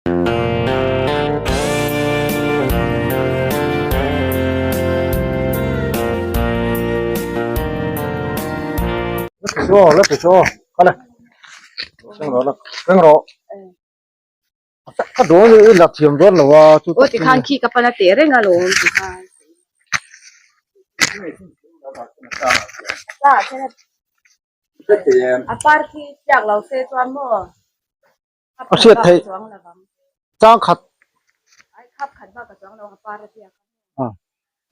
La ti chaw, kal e. Seng rawh la, seng rawh. Ka dawn i la thiam dawn lo a chu Aw tikhan khi ka pan a teh reng alawm tikhan. A par khi tliak lo se chuan maw a hriat theih chang khat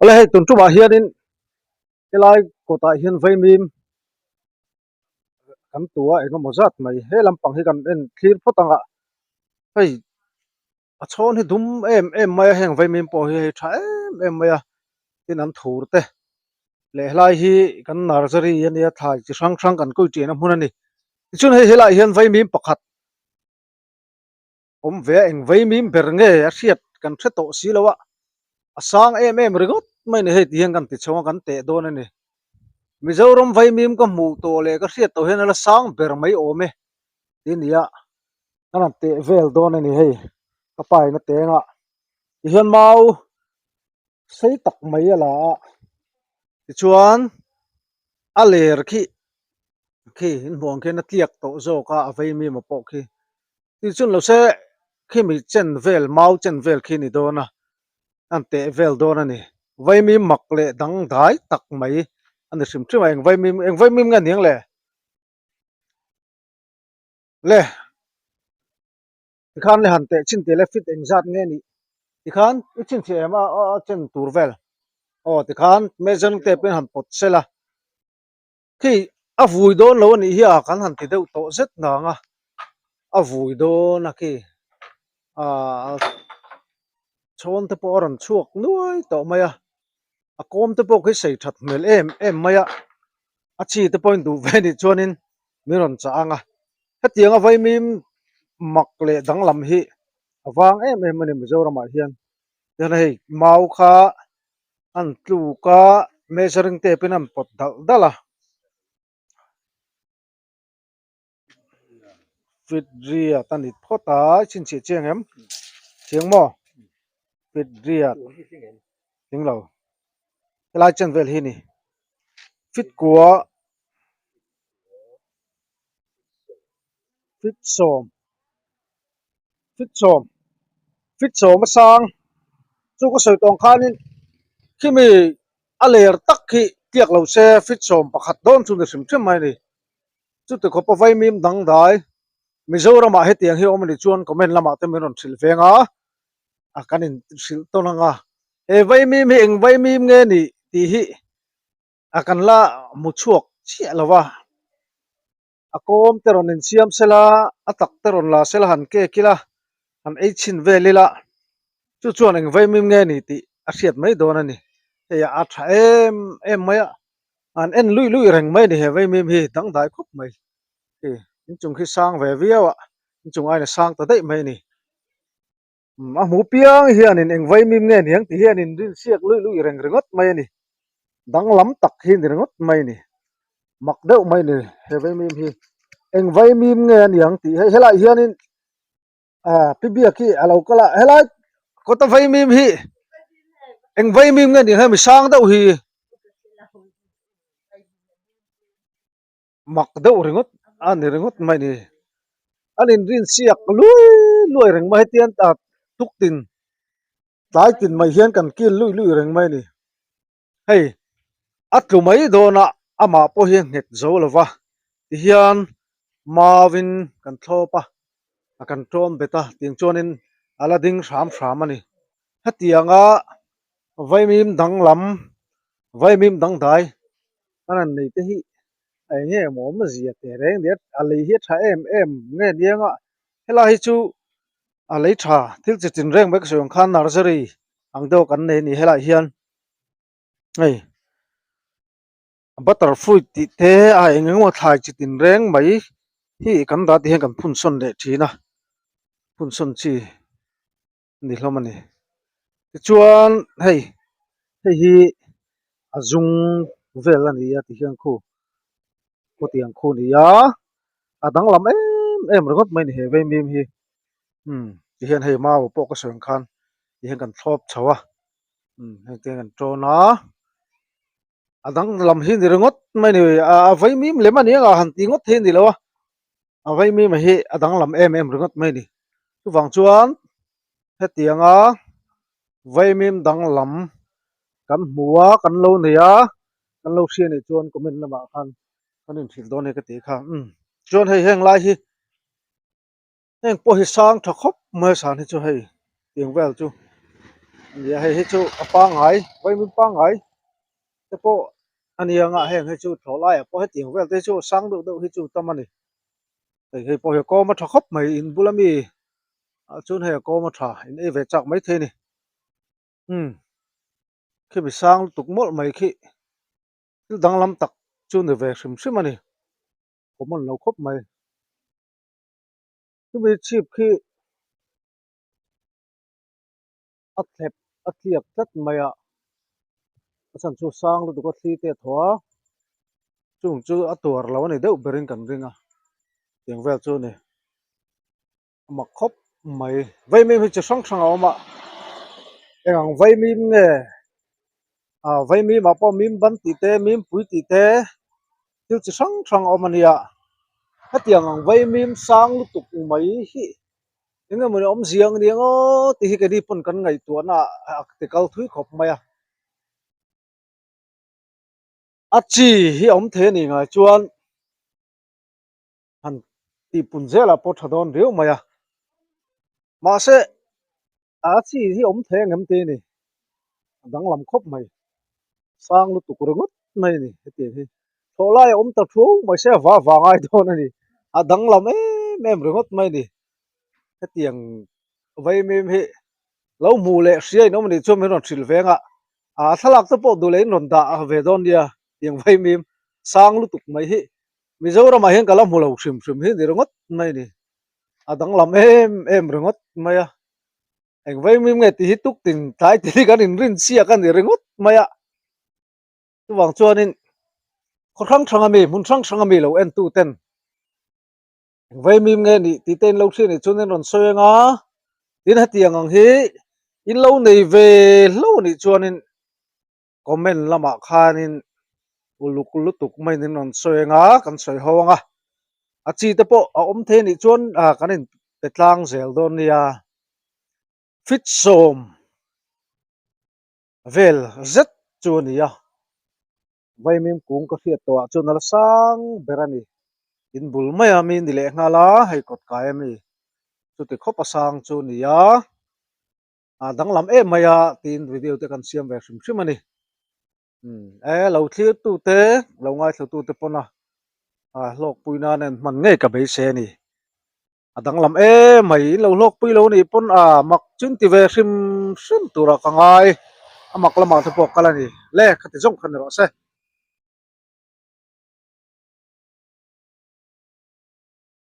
awle hei tun tumah hianin helai kawtah hian vaimim kan tu a engemaw zat mai he lampang hi kan en thlir phawt ang a hei a chhawn hi dum em em mai a heng vaimim pawh hi hei tha em em mai a tin an thur te leh helai hi kan nursery a nia thlai chi hrang hrang kan kawi ṭiahna hmun a ni tichuan hei helaiah hian vaimim pakhat awm ve a eng vaimim ber nge a hriat kan hre tawh si lo a a sang em em ringawt mai a ni hei ti hian kan ti chho a kan teh dawn a ni Mizoram vaimim ka hmuh tawh leh ka hriat tawh hian a la sang ber mai awm e ti a ni a kan han teh vel dawn a ni hei ka pa in a teng a tihian mau sei tak mai a la a tichuan a ler khi khi inhmuh ang khian a tliak tawh zawk a a vaimim a pawh khi. Tih chun lo se khimi chen vel mau chen vel khi ni dawn a an teh vel dawn a ni. Vaimim mak leh dang dai tak mai a ni hrim hrim a eng vaimim eng vaimim nge aniang le? Le tikhan le han teh chin teh le fit eng zat nge nih tikhan i chhinchhiah em a a chen tur vel aw tikhan measuring tape in han pawt sela. Khi a vui dawn lo a nih hi a kan han ti deuh tawh zet nang a, a vui dawn a khi ahh chhawn te pawh a rawn chhuak nuai tawh mai a, a kawm te pawh khi sei that hmel em em mai a, a chi te pawhin duh ve anih chuanin min rawn chah ang a, hetiang a vaimim mak leh danglam hi a vang em em a ni Mizoramah hian, tihian hei mau kha an tluk a measuring tape in an pawt dalh dalh a fit riat a ni phawt a i chhinchhiah chiang em chiang maw fit riat tling lo helai chen vel hi a ni fit kua fit sawm. Fit sawm fit sawm a sang chu ka sawi tawng khanin khimi a ler tak hi tliak lo se fit sawm pakhat dawn chu ni hrim hrim mai a ni chuti khawpa vaimim dangdai Mizoramah hetiang hi a awm a nih chuan comment lamah te min rawn hrilh veng a a kan in hrilh tawn ang a he vaimim hi eng vaimim nge nih tih hi a kan la hmu chhuak chiah lo va. A kawm te rawn insiam sela, a tak te rawn la sela han kek ila, han ei chhin vel ila, chu chuan eng vaimim nge ni tih a hriat mai dawn a ni. Hei a tha em em mai a, an en luih luih reng mai a ni he vaimim hi dangdai khawp mai. Hei inchung khi sang ve viau a, inchung aiin a sang ta daih mai a ni. A hmu piang hianin eng vaimim nge niang ti hianin rinsiak luih luih reng ringawt mai a ni. Danglam tak hi ni ringawt mai a ni. Mak deuh mai a ni he vaimim hi. Eng vaimim nge a niang tih hei helaiah hianin ah pi biak hi a lo kal a helai kawta vaimim hi eng vaimim nge niang hemi sang deuh hi. Mak deuh ringawt a ni ringawt mai ni. An inrin siak lui luai reng mai hetiang ta tuk tin tlai tin mai hian kan kil lui lui reng mai a ni. Hei a tlu mai dawn a amah pawh hi a nghet zo lo va tihian mauin kan thlawp a a kan ṭawm bet a tiang chuanin a la ding hram hram a ni. Hetianga vaimim danglam vaimim dangdai an han nei te hi eng nge maw awm zia teh reng nia a lei hi a tha em em nge niang a helai hi chu a lei tha thil chi tin reng mai ka sawi ang khan nursery ang deuh kan nei a ni helaiah hian hei butter fruit tih te a eng eng emaw thlai chi tin reng mai hi kan dah ti hian kan phun sawn leh thin a phun sawn chi. ni hlawm a ni tichuan hei hei hi a zung vel a ni a ti hian khu khawtiang khu a ni a a danglam em em ringawt mai a ni he vaimim hi umm. Tihian hei mau pawh ka sawi ang khan tihian kan thlawp chho a umm heng te hian kan tawn a a dang lam hi ni ringawt mai a ni a vaimim lem a ni ang a han ti ngawt thei a ni lo a a vaimim hi a danglam em em ringawt mai a ni chuvang chuan hetianga vaimim danglam kan hmu a kan lo nei a kan lo hria nih chuan comment lamah khan kan inhrilh dawn e ka tih kha umm chuan hei heng lai hi. Heng pawh hi sang tha khawp mai a san hi chu hei tiang vel chu a ni a hei hi chu a pangngai vaimim pangngai te pawh a ni ang a heng hi chu thlawh laiah pawh hetiang vel te hi chu sang deuh deuh hi chu tam a ni hei hei pawh hi a kawm a tha khawp mai in bula mi ah chuan hei a kawm a tha in ei ve chak maithei a ni umm khimi sang lutuk mawlh mai khi thil danglam tak chu ni ve hrim hrim a ni common lo khawp mai. Chumi chhip khi a thlep a tliak tlat mai a, a chhan chu sang lutuk a thli te a thaw a, chung chu a tuar lo a ni deuh berin kan ring a, tiang vel chu a ni. A mak khawp mai. Vaimim hi chi hrang hrang a awm a, eng ang vaimim nge ah vaimim ah pawh mim ban tih te mim pui tih te thil chi hrang hrang a awm a nia hetiang ang vaimim sang lutuk mai hi eng emaw ni awmzia ang nia ngaw tih hi keini pawn kan ngaihtuahna ah a ti kal thui khawp mai a a chi hi a awm thei a nih ngai chuan han tih pun zelah pawh tha dawn riau mai a mahse a chi hi awm thei ang em tih a ni a danglam khawp mai sang lutuk ringawt mai a ni hetiang hi thlawh lai a awm ta thu mai se a va vang ai dawn a ni a danglam em em ringawt mai a ni hetiang vaimim hi lo hmuh leh hria in awm a nih chuan min rawn hrilh veng a ah thlalak te pawh duh leh in rawn dah ve dawn nia tiang vaimim sang lutuk mai hi Mizoramah hian ka la hmu lo hrim hrim hi ni ringawt mai a ni a danglam em em ringawt mai a eng vaimim nge tih hi tuk tin tlai tin hi kan inrin chiak a ni ringawt mai a chuvang chuanin khaw hrang hrang ami hmun hrang hrang ami lo en tu ten eng vaimim nge nih tih te in lo hria nih chuan in rawn sawi ang a tin hetiang ang hi in lo nei ve hlo nih chuanin comment lamah khanin uluk lutuk maiin in rawn sawi ang a kan sawi ho ang a a chi te pawh a awm thei anih chuan ah kan in pe tlang zel dawn nia fit sawm vel zet chu a ni a vaimim kung ka hriat tawh ah chuan a la sang ber a ni in bul mai a mi ni leh nghal a hei kawt kai a mi chuti khawp a sang chu a ni a. a danglam em mai a tiin video te kan siam ve hrim hrim a ni umm e lo thlir tu te lo ngaithla tu te pawn a a hlawkpui nan a hman ngei ka beisei a ni a danglam em mai in lo hlawkpui lo nih pawn a mak chu in ti ve hrim hrim turah ka ngai a mak lamah te pawh kal a ni le khati zawng kha ni rawh se.